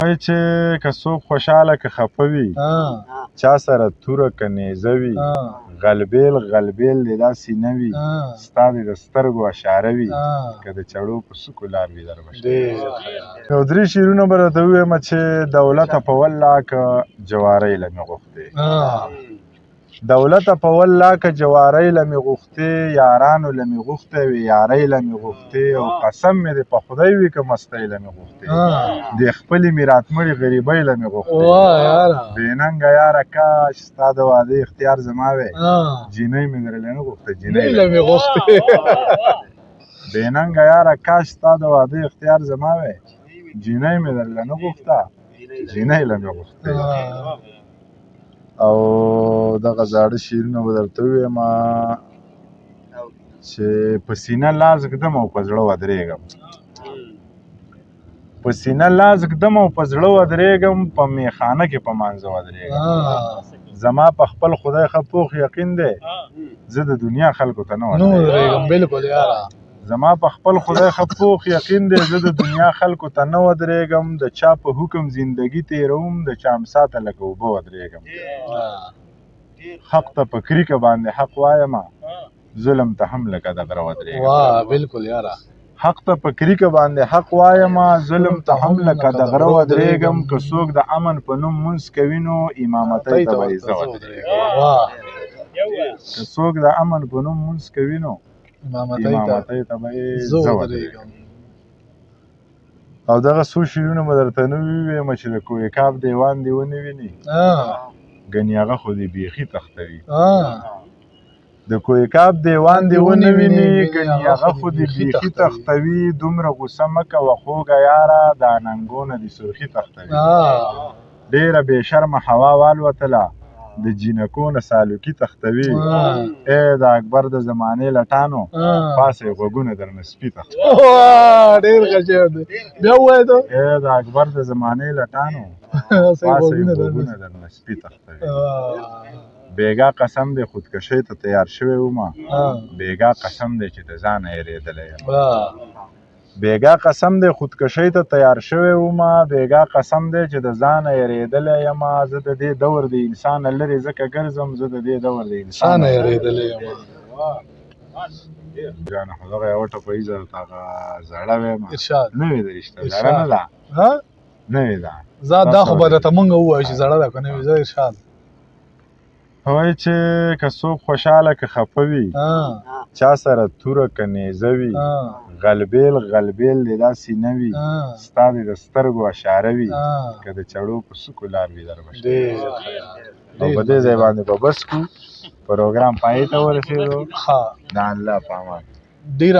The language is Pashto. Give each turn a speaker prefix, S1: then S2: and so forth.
S1: وایي چې که څوک خوشحاله که خفه وي، چا سره توره که نیزه وي، غلبیل غلبیل دې داسې نه وي، ستا دې د سترګو اشاره وي، که د چړو په سکو لار وي در به شي. یو درې شعرونه به درته ووایم چې دولته په والله که جوارۍ له مې غوښتې، دولته په والله که جوارۍ له مې غوښتې، یارانو له مې غوښتی وي، یارۍ له مې غوښتې، او قسم مې دې په خدای وي که مستۍ له مې غوښتې، د خپلې میراتمړې غریبۍ له مې غوښتې. بې ننګه یاره کاش ستا د واده اختیار زما وی، جینۍ مې درله نه غوښته، جینۍ
S2: له مې غوښتې.
S1: بې ننګه یاره کاش ستا د واده اختیار زما وی، جینۍ مې درله نه غوښته، جینۍ له مې غوښتې. او دغه زاړه شعرونه به درته ووایم چې په سینه لاس ږدم او په زړه ودرېږم، په سینه لاس ږدم او په زړه ودرېږم، په میخانه کې په مانځه ودرېږم. زما په خپل خدای ښه پوخ یقین دی، زه د دنیا خلکو ته نه
S2: ودرېږم. بالکل یاره،
S1: زما په خپل خدای ښه پوخ یقین دی، زه د دنیا خلکو ته نه ودرېږم، د چا په حکم زندگی تېروم، د چا امسا ته لکه اوبه ودرېږم. حق ته په کریکه باندې حق وایم، ظلم ته هم لکه د غره ودرېږم.
S2: واه بالکل یاره،
S1: حق ته په کریکه باندې حق وایم، ظلم ته هم لکه د غره ودرېږم. که څوک د امن په نوم مونځ کوي نو امامتۍ ته به یې زه ودرېږم. که څوک د امن په نوم مونځ کوي نو امامتۍ ته به یې زه ودرېږم. او دغه څو شعرونه به درته نه ووایم چې د کوه کاف دیوان دې ونه ویني، ګنې هغه خو دې بیخي تختوي. د کوه کاف دیوان دې ونه ویني، ګنې هغه خو دې بیخي تختوي. دومره غوسه مه کوه خوږه یاره، دا ننګونه دې سرخي تختوي. ډېره بې شرمه هوا والوتله، د جینکو نه سالوکي تختوي. ای د اکبر د زمانې لټانو، پاسه یې غوږونه درنه سپي تختوي.
S2: ډېر ښه شعر دی، بیا ووایه ته.
S1: ای د اکبر د زمانې لټانو، پاسه یې غوږونه درنه سپي تختوي. بیګا قسم دی خودکشۍ ته تیار شوی وم، بیګا قسم دی چې د ځانه یېرېدلی یم. بیګا قسم دی خودکشۍ ته تیار شوی وم، بیګا قسم دی چې د ځانه یېرېدلی یم. زه د دې دور د انسانه لرې ځکه ګرځم، زه د دې دور د انسانه
S2: یېرېدلی یم.
S1: جانه خو دغه یوه ټپه ییزه درته هغه زړه وایم،
S2: ارشاد
S1: نوې ده رښتیا، زړه نه ده، نوې ده.
S2: زه دا خو به درته مونږ ووایو چې زړه ده که نوې. زه ارشاد
S1: وایي چې که څوک خوشحاله که خفه وي، چا سره توره که نیزه وي، غلبیل غلبیل دې داسې نه وي، ستا دې د سترګو اشاره وي، که د چړو په سکو لار وي در به شي. او په دې ځای باندې به بس کړو، پروګرام پای ته ورسېدو. د الله په امان.
S2: ډېره